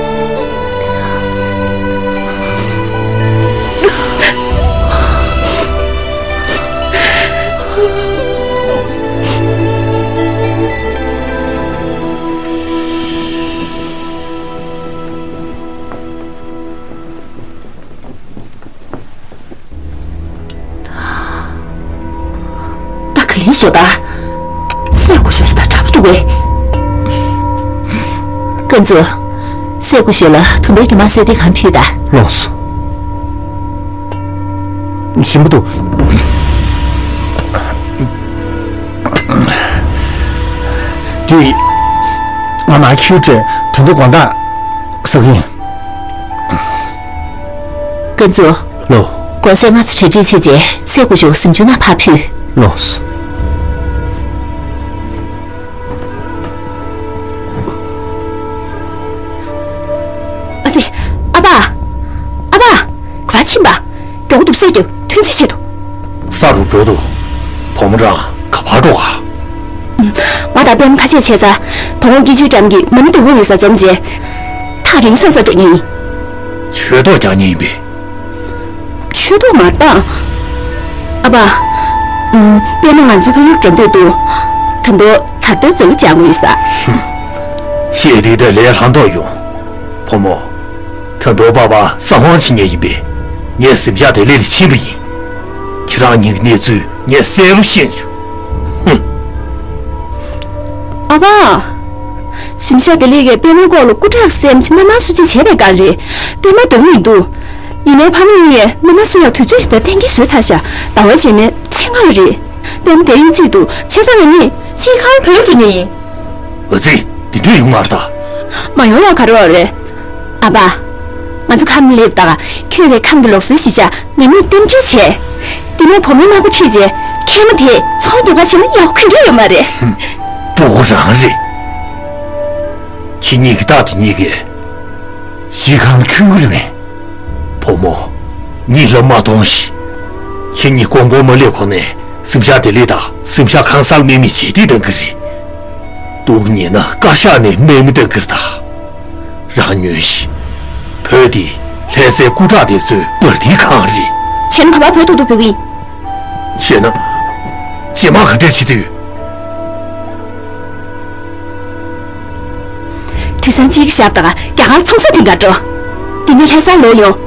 ད་ག་ལེན་བཟོ་ད། སྲས་སྐུ་ཞབས་ཤིག་དང་འདྲ་པོ་འདུག་གས། ཀུན་མཛོད། སྲས་སྐུ་ཞབས་ལ་དུང་ཟླ་རྒྱུ་མ་གསོལ་འདེབས་གང་ཕུལ་ད། ལགས་སོ། ཞིམ་པོ་འདུག་དུས། ང་མ་ཁྱིའུ་ཁྲོད་དོན་དུ་དགོང་དག་ཟ་གི་ཡིན། ཀུན་མཛོད། ལོ། དགོང་ཟས་སྔ་ས་གྲ་སྒྲིག་བྱས་རྗེས་སྲས་སྐུ་ཞབས་གཟིམ་ཆུང་ནང་ཕར་ཕུལ། ལོ། ཨ་ཙི། ཨ་ཕ། ཨ་ཕ། ག་པར་ཕྱིན་པ། མགྱོགས་པོ་འདུག་སེ་རྒྱབ་ཐུན་རྗེས་ཆེད་དུ། ས་རུ་འགྲོ་འདུག་བུ་མོ་རང་ག་པར་འགྲོ་ག་ང་དང་པད་མ་ཁ་ཆད་བྱས་ཙང་ དོ་དགོང་སྐྱིད་ཆུའི་འགྲམ་གྱི་མ་ཎི་སྡུག་གུ་ཡོད་ས་འཛོམས་རྗེས། ཐག་རིང་ས་ས་འགྲོ་མཁན་ཡིན། ཆོས་ཐོག་རྒྱག་མཁན་ཡིན་པས། ཆོས་ཐོག་མ་རེད་ད། ཨ་ཕ། ཨུམ། པད་མ་ང་ཚོའི་ཕ་ཡུལ་འགྲོ་འདོད་འདུག་ད་དུང་དར་མདོའི་རྫ་གླུ་སྦྱང་དགོས་ཡོད་ས། བཤད་དུས་ད་ལས་སླ་མདོག་ཡོང་། བུ་མོ། ད་དུང་པ་ཕ་གསང་བ་བྱེད་མཁན་ཡིན་པས། ངས་གཟིམ་ཤག་བདེ་ལེགས་ལ་ཕྱིན་པ་ཡིན། ཁྱེད་རང་གཉིས་ཀྱི་གནས་ཚུལ་ངས་གསལ་པོ་ཤེས་བྱུང་། ཧུམ། ཨ་ཕ། གཟིམ་ཤག་བདེ་ལེགས་ཀྱིས་པད་མའི་སྐོར་ལ་སྐུ་དྲག་སེམས་ཀྱི་མནའ་མ་སུ་ཅིག་བྱས་པའི་བཀའ་རེད། པད་མ་འདོད་མི་འདུག་ཡིན་ནའི་ཕ་མ་གཉིས་ཀྱིས་མནའ་མ་སུ་ཡང་དུས་ཚོད་ཞིག་ད་གཏན་འཁེལ་བཟོས་ཚར་ཤག་ཟླ་བ་རྗེས་མའི་ཚེས་ལྔ་ལ་རེད། པད་མ་དེ་ཡིན་ཚེ་འདུག་བྱས་ཙང་ང་གཉིས་གཅིག་ཁར་བོད་འགྲོ་མཁན་ཡིན། ཨ་ཙི། འདི་འདྲ་ཡོང་མ་རེད་ད། མ་ཡོང་ཡག་ག་རེ་ཡོད་རེད། ཨ་ཕ། ང་ཚོ་ཁམས་སླེབས་དང་ཁྱོད་ཀྱིས་ཁམས་ཀྱི་ལུགས་སྲོལ་གཞིར་བཞག་ངེད་གཉིས་རྟེན་འབྲེལ་བྱས། དེ་ནས་བུ་མོའི་མ་སྐུ་ཁྲིད་རྗེས་མཁལ་མ་དེས་ཚོང་རྒྱག་པ་བྱས་ན་ཡག་པོ་ག་འདྲ་ཡོད་མ་རེད། ཧུམ། སྤུ་གུ་རང་རེད། ཁྱེད་གཉིས་ཀྱི་རྟགས་དེ་གཉིས་ཀས་གཞིས་ཁམས་ལ་འཁྱོལ་གི་རེད་པས། བུ་མོ། གཉིད་ལ་མ་གཏོང་ཞིག་ཁྱེད་གཉིས་གོང་གོང་མ་སླེབས་གོང་ནས་གཟིམ་ཤག་བདེ་ལེགས་དང་གཟིམ་ཤག་ཁང་གསར་དམག་མིས་བྱེད་དེ་གཏོང་གི་རེད། སྡུག་ཉེས་ན་བཀའ་ཤག་ནས་དམག་མི་གཏོང་གི་རེད་ད། རང་ཉོན་ཞིག་བོད་འདི་ལྷ་སའི་སྐུ་དྲག་དེ་ཚོའི་འབར་མདེལ་ཁང་རེད། བྱས་ན་ག་པར་བོད་ཐུག་ཐུག་ཕེབས་ཀྱི་ཡིན། བྱས་ན། རྗེས་མ་ག་འདྲས་བྱེད་འདོད། དུས་སང་གཅིག་ཞབས་དང་རྒྱ་གར་ཚོང་ས་དེ་འགའ་འགྲོ། དེ་ནས་ལྷ་སར་ལོག་ཡོང་།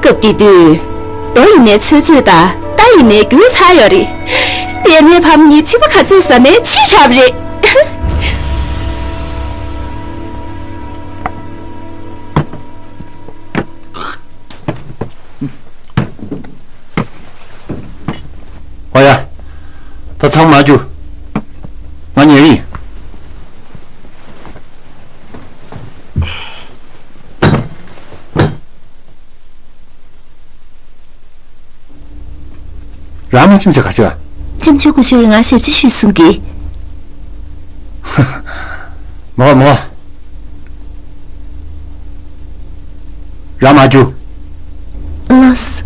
སྐབས་དེ་དུས། རྡོ་ཡིན་ནའི་ཚོད་ཚོད་དང་རྟ་ཡིན་ནའི་རྒྱུག་ཚར་ཡོད་རེད། དེ་ནས་ཕམ་གཉིས་ཚིག་པ་ག་ཚོད་ཟ་ནའི་ཕྱི་རབས་རེད། ཨོ་ཡ། ད་ཚང་མ་རྒྱུགས། ང་ཉལ་གི་ཡིན། རང་མ་ཅིམ་ཆ་ག་ཆ། ཅིམ་ཆ་ཀུ་ཤོ་ཡི་ང་ཞབས་ཕྱི་ཞུས་གསུང་གི། མོ་མོ། རང་མ་རྒྱུགས། ལགས།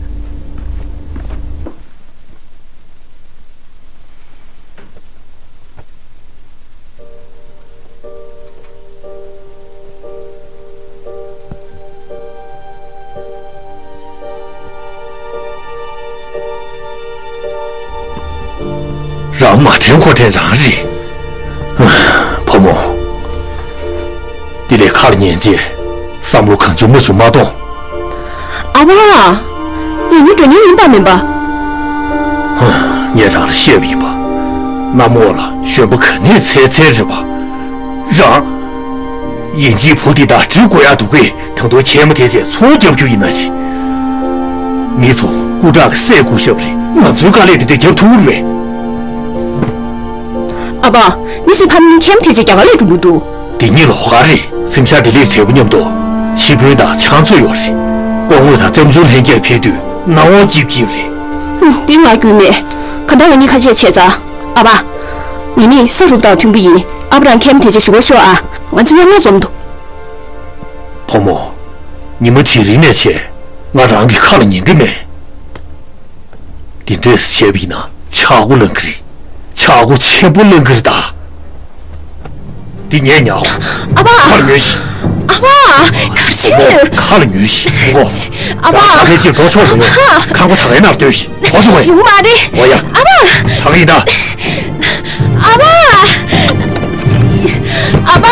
རང་མ་དྲན་ཁོ་དྲན་རང་རེད། བུ་མོ། དེ་ལས་ཁ་ལ་ཉན་རྗེས་བསམ་བློ་གང་བྱུང་མ་བྱུང་མ་གཏོང་། ཨ་མ། ངེད་གཉིས་འགྲོ་མཁན་ཡིན་པ་མིན་པ། ངས་རང་ལ་བཤད་པ་ཡིན་པ། གནམ་འོག་ལ་གཞོན་པ་ག་ནས་འཚོལ་འཚོལ་རེད་པ། རང་། ཡིན་གཅིག་བུ་འདི་དག་འགྲིག་དགོས་ཡག་འདུག་གས། ད་དུང་མཁལ་མ་དེ་ཚོས་ཚོང་རྒྱབ་རྒྱུ་ཡིན་ན་ཞིག་མི་ཚོ་སྐུ་དྲག་གི་སྲས་སྐུ་ཞབས་རེད། ང་ཚོའི་དཀའ་ལས་དེ་འདྲ་རྒྱབ་ཐུབ་རེད། ཨ་ཕ། མི་ཚོའི་ཕ་མ་གཉིས་མཁལ་མ་དེ་ཚོས་རྒྱ་གར་ལ་འགྲོ་གི་འདུག་དེ་གཉིས་ལོགས་ཀ་རེད། གཟིམ་ཤག་བདེ་ལེགས་བྲལ་པོ་མཉམ་དུ་ཕྱི་དཔོན་དང་ཕྱག་མཛོད་ཡོད་རེད། སྐུ་ངོ་དང་བཙུན་ཆུང་ལྷན་རྒྱས་ཕེབས་དུས་རྣ་བ་སྐྱིབ་སྐྱིབ་རེད། ཧུམ། དེ་ང་རྒྱུས་མེད། གང་ལྟར་ང་གཉིས་ཁ་ཆད་བྱས་ཚར། ཨ་ཕ། ངེད་གཉིས་ས་རུབ་དང་མཐུན་གྱི་ཡིན། ཨ་ཕ་རང་མཁལ་མ་དེ་ཚོ་གཞུག་གུ་ཤོག་ཨ། ང་ཚོ་མཉམ་མཉམ་འཛོམས་འདུག་བུ་མོ། ཉི་མ་དེ་རིང་ནས་བྱས་ང་རང་གི་ཁ་ལ་ཉན་གྱི་མེད། འདི་འདྲས་བྱས་པ་ཡིན་ན་ཆག་སྒོ་ལངས་ཀྱི་རེད། ཆག་སྒོ་ཆེན་པོ་ལངས་ཀྱི་རེད་ད། འདི་ངས་ཉར། ཨ་ཕ། ཁ་ལ་ཉོན་ཞིག་ཨ་ཕ། གར་ཕྱིན། ཁ་ལ་ཉོན་ཞིག་ཨ་ཕ། ད་ཕལ་ཆེར་འགྲོ་ཆོག་མི་ཡོང་། ཁང་པ་ད་གའི་ནང་སྡོད་ཞིག་འགྲོ་ཆོག་མི་ཡོང་། ཡོང་མ་རེད། འོ་ཡ། ཨ་ཕ། ད་ག་ཡིན་ད། ཨ་ཕ། ཨ་ཕ།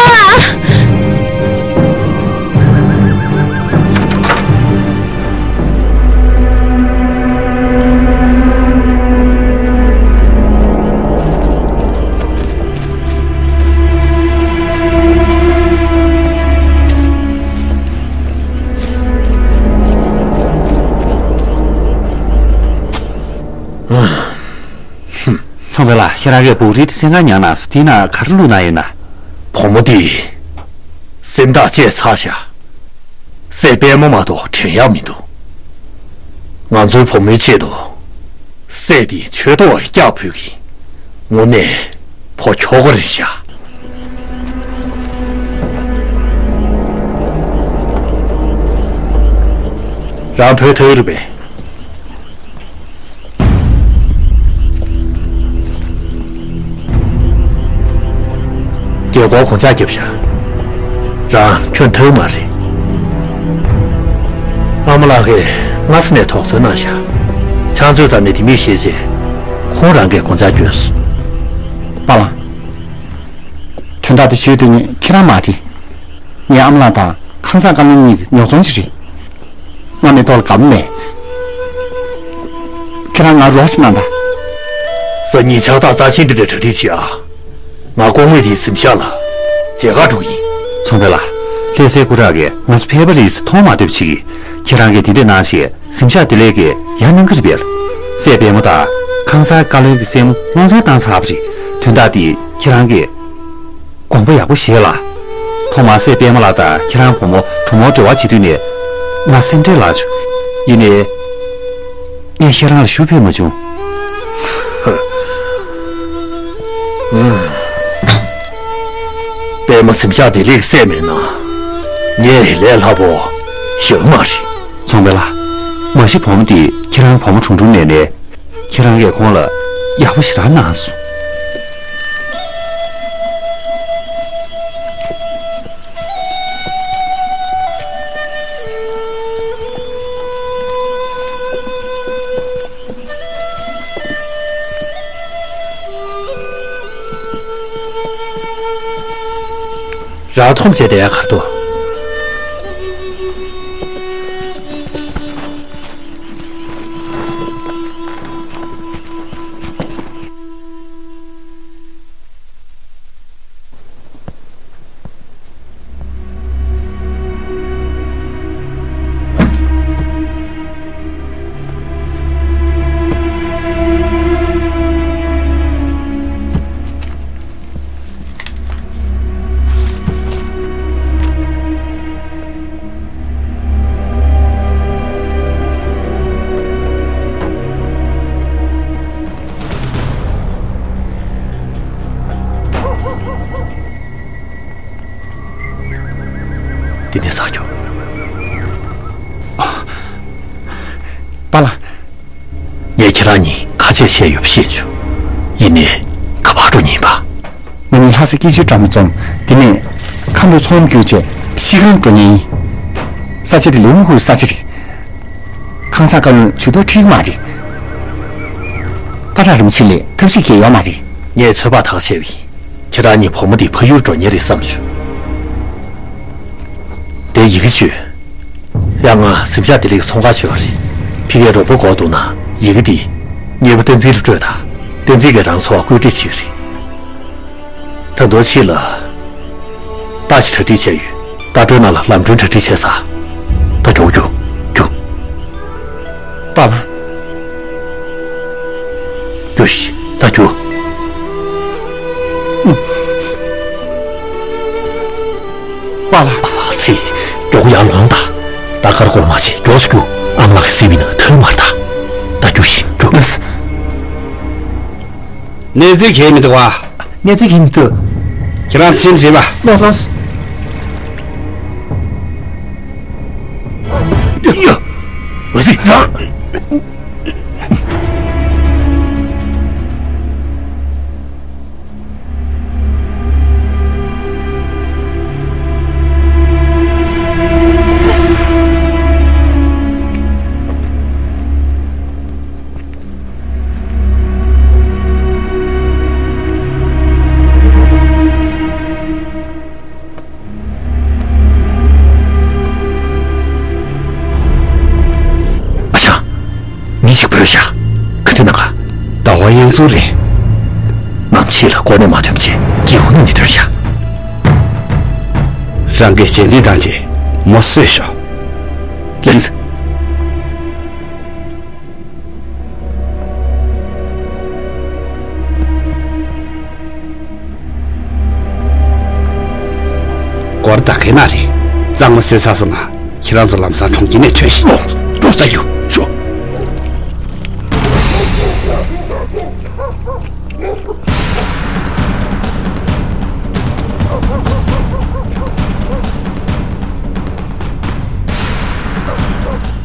ཚང་བའི་ལ་ཁྱེད་རང་གིས་བོག་རིལ་དེ་སེམས་ཁར་ཉར་གནང་སོང་། དེའི་ནང་ག་རེ་བླུགས་གནང་ཡོད་ན། བུ་མོ་དེ་སེམས་ཐག་བཅད་ཚར་ཤག་སྲས་པད་མ་མ་གཏོགས་དྲན་ཡག་མི་འདུག་ང་ཚོའི་བུ་མོའི་ཆེད་དུ་སྲས་དེ་ཆོས་ཐོག་སྐྱག་ཕུལ་གྱི། དངོས་གནས་ཕོ་ཁྱོ་ག་རེད་ཤག་རང་བོད་ཐག་རིང་པས། ཡོད་སྐོར་དགོངས་འཇགས་རྒྱབ་ཤག་རང་ཁྱོད་ཐུག་མ་རེད། ཨ་མ་ལགས་ཀྱིས་སྔ་ས་ནས་དོགས་ཟོན་གནང་ཤག་ཕྱག་མཛོད་རྩ་ནས་དེ་མི་ཤེས་རྗེས། ཁོང་རང་གིས་དགོངས་འཇགས་བསྐྱོན་སོང་། པཱ་ལགས། དོན་དག་དེ་བརྗོད་འདོད་མཁན་ཁྱེད་རང་མ་རེད། ངའི་ཨ་མ་ལགས་དང་ཁང་གསར་བཀའ་བློན་གཉིས་ཀྱི་ཉོ་ཚོང་ཞིག་རེད། ང་མེ་ཏོག་ལ་དགའ་པོ་མེད། ཁྱེད་རང་ང་རོགས་ཤིག་གནང་དང་། སང་ཉིན་ཕྱག་རྟགས་རྩ་ཆེན་འདི་འདྲ་གྲ་སྒྲིག་བྱེད་ཨ། ང་ལྐོག་དངུལ་དེའི་གཟིམ་ཤག་ལ་མཇལ་ཁ་འགྲོ་གི་ཡིན། ཚོང་དཔོན་ལགས། ལྷ་སའི་སྐུ་དྲག་གིས་ང་ཚོ་ཕལ་པ་རེད་ཟེར་མཐོང་མ་ཐུབ་ཅིག་ཁྱེད་རང་གིས་དེ་འདྲ་གནང་བྱས་གཟིམ་ཤག་བདེ་ལེགས་ཀྱི་ཡར་གནང་གི་རེད་པས། སྲས་པད་མ་དང་ཁང་གསར་བཀའ་བློན་གྱི་སྲས་མོ་སློང་སྦྱོང་བཏང་ཚར་བ་རེད། དོན་དག་འདི་ཁྱེད་རང་གིས་དགོངས་པ་ཡག་པོ་བཞེས་ལ། ཐོག་མར་སྲས་པད་མ་ལགས་དང་ཁྱེད་རང་བུ་མོ་གྲོགས་མོ་འབྲེལ་བ་བྱེད་དུས་ནས་ང་སེམས་ཁྲལ་ལངས་བྱུང་། ཡིན་ནའི། ངས་ཁྱེད་རང་ལ་ཞུ་ཕོད་མ་བྱུང་། པད་མ་གཟིམ་ཤག་བདེ་ལེགས་སྲས་མེད་ན། ངས་ལས་སླ་པོ་ཞིག་མ་རེད། ཚོང་དཔོན་ལགས། མ་གཞི་བུ་མོ་འདི་ཁྱེད་རང་བུ་མོ་གྲུང་གྲུང་ནས་ནས། ཁྱེད་རང་གིས་ཁོང་ལ་ཡག་པོ་ཞེ་དྲག་གནང་སོང་། རག་ཐོམ་བྱས་ཏེ་ཡ་གར་དུ། འདི་ནས་ཟ་རྒྱུ། པཱ་ལགས། ངས་ཁྱེད་རང་གཉིས་ཁ་ཆད་བྱས་ཡོད་པ་ཤེས་བྱུང་། ཡིན་ནའི་ག་པར་འགྲོ་མཁན་ཡིན་པ། ང་གཉིས་ལྷ་ས་སྐྱིད་ཆུའི་འགྲམ་དུ་འཛོམས། དེ་ནས་མཁའ་འགྲོ་ཚོང་ལམ་བརྒྱུད་བྱས་ཤིས་ཁང་འགྲོ་མཁན་ཡིན། ས་ཆ་དེ་ལས་ཁུངས་ཁུར་ས་ཆ་རེད། ཁང་གསར་བཀའ་བློན་ཇུས་གཏོགས་ཁྲིད་ཀྱི་མ་རེད། པ་ར་རིན་པོ་ཆེ་ལས་ཐབས་ཤེས་གལ་ཡོད་མ་རེད། ངས་ཚོད་དཔག་ཐག་བཅད་པ་ཡིན། ཁྱེད་རང་གཉིས་བུ་མོ་འདི་ཕ་ཡུལ་འགྲོ་མཁན་རེད་བསམ་བྱུང་། དེ་ཡི་གེ་བཅོས། ཡང་ང་གཟིམ་ཤག་བདེ་ལེགས་ཚོང་ཁང་ཆོག་རེད། ཕ་གིའི་རོགས་པ་དགོས་འདུག་ན་ཡི་གེ་འདི་མཉེས་པོ་བསྟན་འཛིན་ལ་སྤྲོད་དང་། བསྟན་འཛིན་གྱིས་རང་ཚོ་བ་བཀོད་སྒྲིག་བྱེད་ཀྱི་རེད། ད་དུང་ཕྱི་ལ་རྟ་ཞིག་གྲ་སྒྲིག་བྱས་ཡོད། རྟ་མགྲོན་རྣམས་ལ་ལམ་གྲོན་གྲ་སྒྲིག་བྱས་ས། ད་མགྱོགས་མགྱོགས་མགྱོགས། པཱ་ལགས། རྒྱུགས་ཤིག་ད་རྒྱུགས། པཱ་ལགས། ཨ་ཙི། མགྱོགས་ཡར་ལོངས་དང་། ད་དཀར་སྒོར་མ་བྱེད། མགྱོགས་སུ་རྒྱུགས། ཨ་མ་ལགས་ཀྱི་སྲིད་པའི་ནང་ཐལ་མར་ད། ད་རྒྱུགས་ཤིག་རྒྱུགས། གནས་ཚུལ་གང་ཡང་མི་འདུག་བ། གནས་ཚུལ་གང་ཡང་མི་འདུག་ཁྱེད་རང་སེམས་བྱེད་པ། ལགས་སོ། ཡ། འོ་ཙི། རང་། ཨ་ཞང་། མི་ཞིག་བོས་ཤག་ག་འདྲ་གནང་ག་ཟླ་བ་ཡན་ཚུལ་རེད། ནམ་ཕྱེད་ལ་ཀོ་ནས་མ་ཐོན་ཆེད་སྒེའུ་ཁུང་ནས་ཐོན་ཤག་རང་གིས་རྗེས་འདེད་བཏང་རྗེས་མོ་གསོས་ཤོག་ལེགས། སྒོར་ད་གའི་ནང་རེད། གཙང་མ་བཟོས་ཚར་སོང་ན་ཁྱེད་རང་ཚོ་ལམ་སང་གྲོང་ཁྱེར་ནས་ཐོན་ཤིག་ལོ། ལོ་ས་རྒྱུ་ཤོག་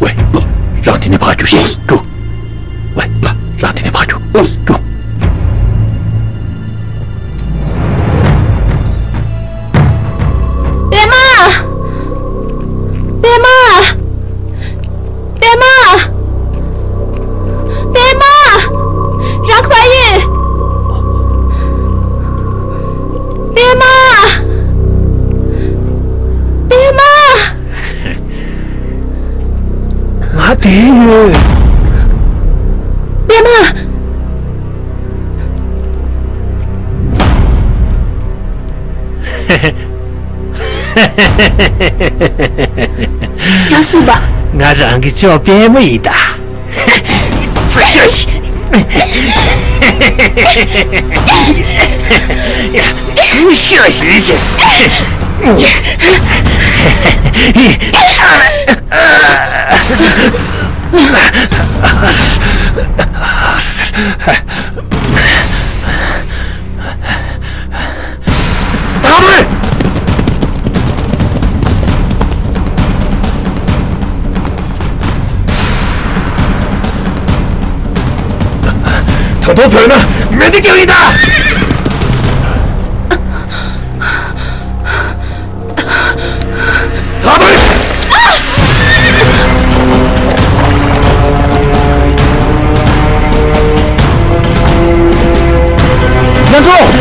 ཝེ། ལོ། རང་དེ་ནས་ཕར་རྒྱུགས་ཤིག་རྒྱུགས། ཝེ། ལོ། རང་དེ་ནས་ཕར་རྒྱུགས། ལོ། རྒྱུགས། པད་མ། པད་མ། པད་མ། རང་ག་པར་ཡིན། པད་མ། པད་མ། ང་བསྡད་ཡོད། པད་མ། རང་སུ་ཡིན་པ། ང་རང་གི་ཅོ་པད་མ་ཡིན་ད། ཚུར་ཤོག་ཤིག་ཚུར་ཤོག་ཤིག་ད་དུང་བོས་ན་མེ་མདའ་རྒྱག་ཡིན་ད། ད་དུང་། ང་ཚོ།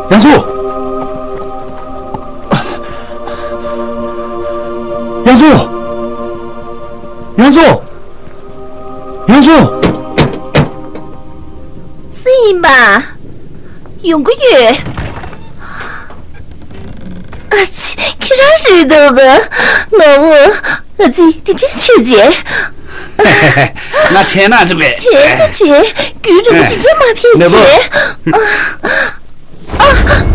ཡང་ཚུ། ཡང་ཚུ། ཡང་ཚུ། ཡང་ཚུ། སུ་ཡིན་པ། ཡོང་གི་ཡོད། ཨ་ཙི། ཁྱེད་རང་རེད་འདུག་ག་ནོར་བུ། ཨ་ཙི། དེ་འདྲ་བྱས་རྗེས། ང་དྲན་ན་འགྲིག་པས། བྱས་ན་བྱས། རྒྱུན་རིང་པོ་དེ་འདྲ་མ་ཕེབས་ནོར་བུ། བྱས། ཨ། ཨ།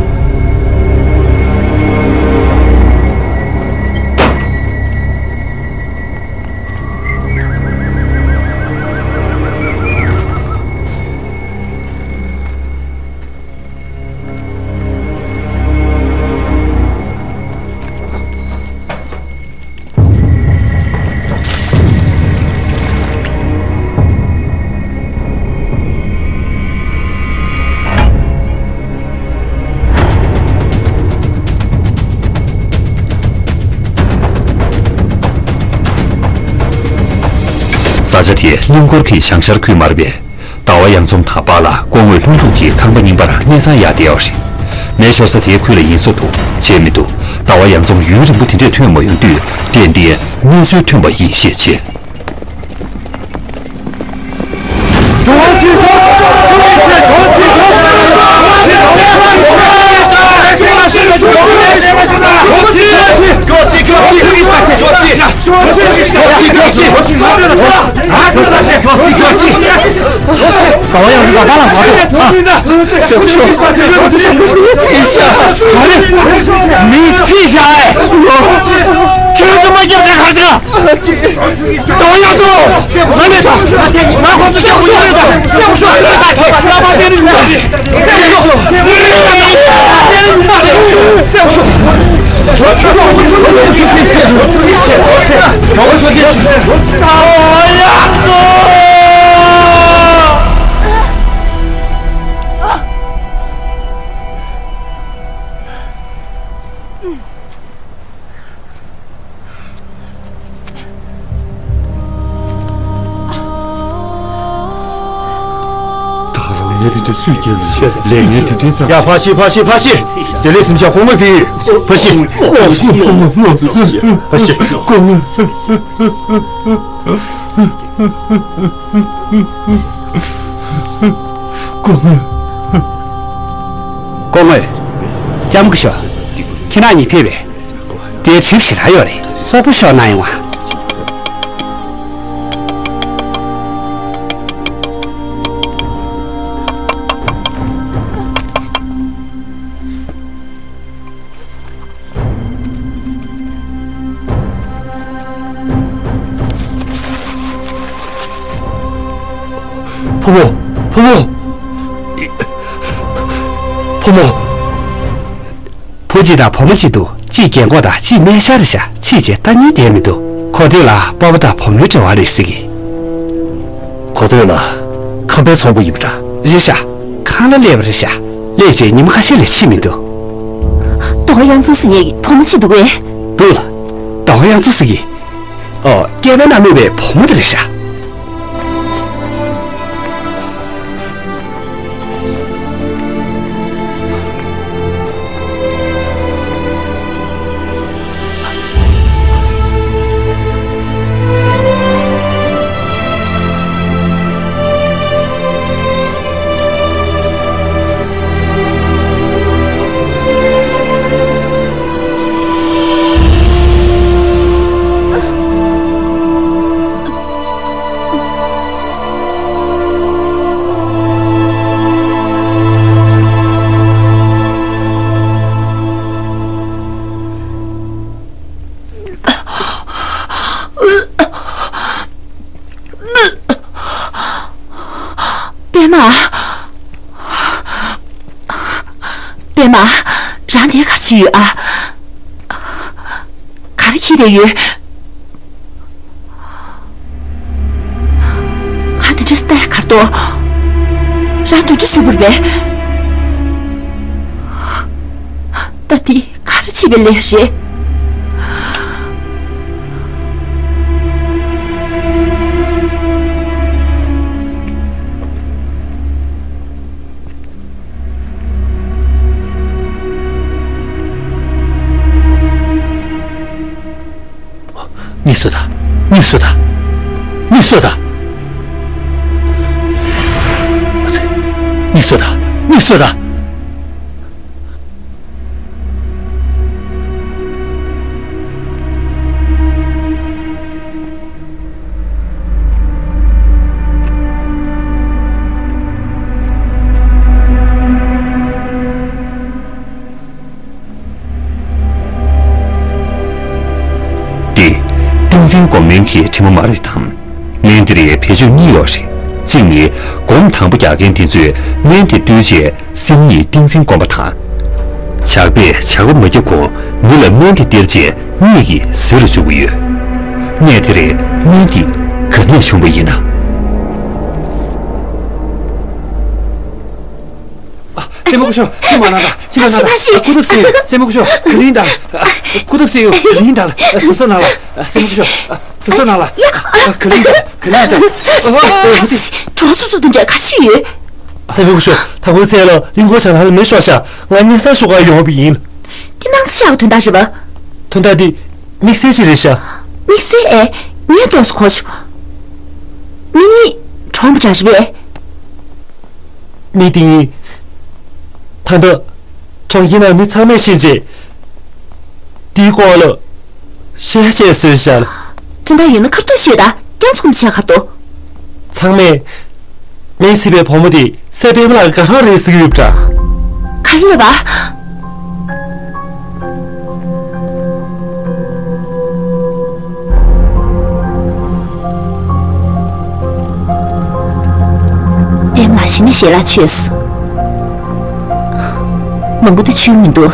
ས་ཆ་དེ་གླིང་སྐོར་གྱི་བྱང་ཤར་ཁུལ་མ་རེད་པས། ཟླ་བ་གཡང་འཛོམས་དང་པཱ་ལགས་སྐུ་ངོ་ལྷུན་གྲུབ་ཀྱི་ཁང་པ་རྙིང་པར་གནས་ཚང་ཡག་བསྡད་ཡོད་རེད། མེ་ཤོར་ས་དེའི་ཁུལ་ལ་ཡིན་ས་འདུག་བྱས་མི་འདུག་ཟླ་བ་གཡང་འཛོམས་ཡུན་རིང་པོ་དེ་འདྲས་ཐོན་མ་ཡོང་དུས། ཏན་ཏན་གནས་ཚུལ་ཐོན་པ་ཡིན་ཤས་ཆེ། མི་ཚེ་ཞག་ཨེ། ཁྱོད་ཚོ་མ་སྐྱབས་ཆ་གར་ཆ། ཏོ་ཡོ་ཏོ། ང་མེད་ད། ང་ཁོང་ཚོ་སྐྱབས་ཤོག་མེད་ད། སྐྱབས་ཤོག་མེད་ད། སྐྱབས་ཤོག་མེད་ད། སྐྱབས་ཤོག་མེད་ད། སྐྱབས་ཤོག་མེད་ད། ད་རུང་ངས་དེ་འདྲ་སུས་སྐྱེལ་ནས་ལས་ངན་དེ་འདྲའི་བསམ། ཡ། ཕ་ཤི། ཕ་ཤི། ཕ་ཤི། དེ་ལས་སེམས་ཤ་གོང་མ་ཕི། ཕ་ཤི། ཕ་ཤི། གོང་མ། སྐུ་ངོ། སྐུ་ངོ། ལྕམ་སྐུ་ཞབས། ཁྱེད་རང་གཉིས་ཕེབས་པས། དེའི་གྲིབ་ཞེ་དྲག་ཡོད་རེད། སོག་པོ་ཤོར་ན་ཡོང་བ། བུ་མོ། བུ་མོ། བུ་མོ། བུ་གཅིག་དང་བུ་མོ་གཅིག་འདུག་གཅིག་རྒན་གོག་དང་གཅིག་སྨན་ཤར་རེད་ཤག་ཕྱིས་བྱས་ལྟ་ཉན་བསྡད་མི་འདུག་གོ་ཐོས་ལ་སྤོ་བོ་དང་བུ་མོའི་འབྲེལ་བ་རེད་ཟེར་གི། གོ་ཐོས་ལ་ཁང་པའི་ཚོང་པ་ཡིན་པ་འདྲ། རེད་ཤག་ཁང་གླ་སླེབས་པ་རེད་ཤག་སླེབས་བྱས་ཉི་མ་ཁ་ཤས་ལས་ཕྱིན་མི་འདུག་ཟླ་བ་དབྱངས་འཛོམས་ཟེར་མཁན་གྱི་བུ་མོ་གཅིག་འདུག་གས། འདུག་ལ། ཟླ་བ་དབྱངས་འཛོམས་ཟེར་གི། ཨོ། སྐྱེས་པའི་ནང་སྨུག་པའི་བུ་མོ་དེ་རེད་ཤག་པད་མ། པད་མ། རང་དེ་གར་ཕྱིན་ཡོད་ཨ། གར་ཁྱེར་བསྡད་ཡོད། ང་དེ་འདྲ་ལྟ་ཡ་གར་ཏོ། རང་དུ་འཁྲུ་ཞུ་བར་བས། ད་དེ་གར་ཕྱིན་པའི་ལས་རེད། གཉིད་སོ་ད། གཉིད་སོ་ད། གཉིད་སོ་ད། གཉིད་སོ་ད། གཉིད་སོ་ད། འདི་ཏིང་འཛིན་སྒོམ་སྨན་གྱི་དྲི་མ་མ་རེད་དམ། སྨན་འདི་རེད་བེད་སྤྱོད་གཉིས་ཡོད་རེད། གཅིག་ནི་སྒོམ་དང་པོ་རྒྱག་མཁན་དེ་ཚོས་སྨན་དེ་བཏུལ་རྗེས་སེམས་ཉིད་ཏིང་འཛིན་སྒོམ་པ་དང་། ཇག་པས་ཇག་པ་མ་རྒྱག་གོང་མི་ལ་སྨན་དེ་སྟེར་རྗེས་གཉིད་ཀྱིས་ཟིན་རུ་འཇུག་གི་ཡོད། གནད་དེ་རེད། སྨན་འདི་ག་ནས་བྱུང་བ་ཡིན་ན། ཨ། སྲས་མོ་སྐུ་ཞབས། མཆི་མ་ན་ད། མཆི་མ་ན་ད། མཆི་མ་ཤི། སྐུ་ཐུབ་སེ་ཡོད། སྲས་མོ་སྐུ་ཞབས། ག་ལིང་ད། སྐུ་ཐུབ་སེ་ཡོད། ག་ལིང་ད། ཟ་ས་ན་ལ། སྲས་མོ་སྐུ་ཞབས། ཟ་ས་ན་ལ། ཡ། ག་ལིང་ད། ག་ལིང་ད། གྲོང་སོ་སོ་དེ་འདྲ་ག་ཤི་ཡོད། སྲས་མོ་སྐུ་ཞབས། ད་ཁོའི་ཚེ་ལ་གླིང་སྐོར་བྱ་ལ་མེ་ཤོར་ཤག་ང་སྙན་སེང་ཞུ་གར་ཡོང་བ་ཡིན། དེ་སྣང་ཚ་ཆགས་པའི་དོན་དག་རེད་པ། དོན་དག་འདི་དམིགས་བསལ་ཞིག་རེད་ཤག་དམིགས་བསལ་ཨེ། ངས་ཏོག་ཙམ་གོ་བྱུང་། མི་གཉིས་གྲོངས་པ་འདྲ་རེད་པས། མི་དེ་གཉིས། ད་ལྟ་གྲོང་ཁྱེར་ནང་མི་ཚང་མས་ཤེས་རྗེས། དེའི་སྐོར་ལ་བཤད་བྱས་བཟོས་ཤག་དོན་དག་ཡོད་ན་ཁ་ཐུག་ཤོད་ད། རྒྱང་ཚུགས་མི་བྱ་ཁར་དོ། ཚང་མས་ངའི་སྲིད་པའི་བུ་མོ་དེ་སྲས་པད་མ་ལགས་དགའ་རབ་རེད་ཟེར་གྱི་ཡོད་པ་འདྲ། ག་རེ་ལབ་པ། པད་མ་ལགས་གཞི་ནས་ཞལ་ལག་མཆོད་སོང་། མང་པོ་དུ་མཆོད་མི་འདུག་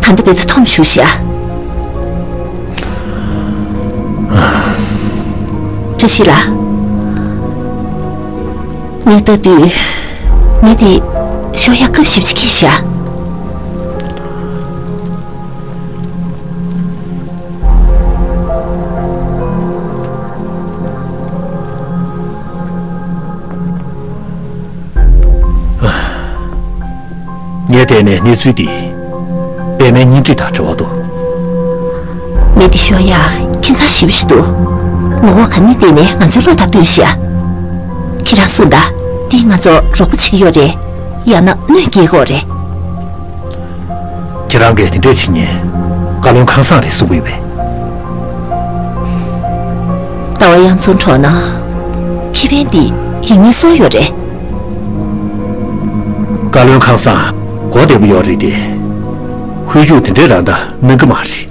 ད་ལྟ་བས་ད་འཐོམ་བཞུགས་ཤག་བཀྲ་ཤིས་ལགས། ངས་ལྟ་དུས། མི་དེ་ཤོར་ཡག་སྐབས་ཞེ་པོ་ཅིག་འཁེལ་ཤག་ངས་བལྟས་ནས་གནས་ཚུལ་འདི་པད་མའི་གཉེན་སྒྲིག་དང་འབྲེལ་བ་འདུག་མི་འདི་ཤོར་ཡག་ཁྱད་མཚར་ཞེ་པོ་ཞིག་འདུག་ངོ་བོ་ག་ནས་བལྟས་ནས་ང་ཚོའི་བློ་དང་བསྟུན་ཤག་ཁྱེད་རང་གསུངས་དང་། འདིས་ང་ཚོར་རོགས་པ་བྱེད་ཀྱི་ཡོད་རེད། ཡང་ན་གནོད་སྐྱེལ་གྱི་ཡོད་རེད། ཁྱེད་རང་གིས་དེ་འདྲས་བྱེད་ཉེན། བཀའ་བློན་ཁང་བཟང་རེད་གསུང་གི་ཡོད་པས། ཟླ་བ་དབྱངས་འཛོམས་གྲོངས་ན། ཁེ་ཕན་འདི་ཡིན་ངེས་སོ་ཡོད་རེད། བཀའ་བློན་ཁང་བཟང་མགོ་བདེ་པོ་ཡོད་རེད་དེ། ཧུལ་རྒྱུག་དེ་འདྲའི་རང་ད་གནང་གི་མ་རེད།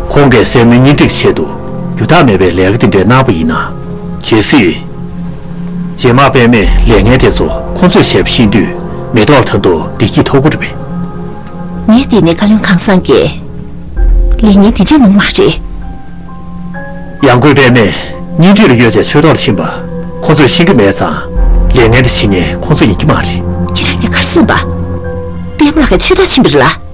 ཁོང་གིས་སྲས་མོའི་གཉེན་སྒྲིག་ཆེད་དུ་རྒྱུ་དག་མེད་པའི་ལས་ཀ་དེ་འདྲ་གནང་པ་ཡིན་ན། གལ་སྲིད། རྗེས་མ་པདྨས་ལས་ངན་དེ་ཚོ་ཁོང་ཚོས་བྱས་པ་ཤེས་དུས་མེ་ཏོག་ལ་ད་དུང་བདེ་སྐྱིད་ཐོབ་ཀྱི་རེད་པས། ངས་བལྟས་ནས་བཀའ་བློན་ཁང་བཟང་གིས་ལས་ངན་དེ་འདྲས་གནང་མ་རེད། ཡང་སྒོས་པདྨས་གཉེན་སྒྲིག་ལ་ཡོད་ཅེས་ཆོས་ཐོག་ལ་ཕྱིན་པ་ཁོང་ཚོས་ཤེས་ཀྱི་མེད་ཙང་ལས་ངན་དེ་བྱེད་མཁན་ཁོང་ཚོ་ཡིན་གྱི་མ་རེད། ཁྱེད་རང་གིས་ག་རེ་གསུངས་པ། པདྨ་ལགས་ཀྱིས་ཆོས་ཐོག་ཕྱིན་པ་རེད་ལ།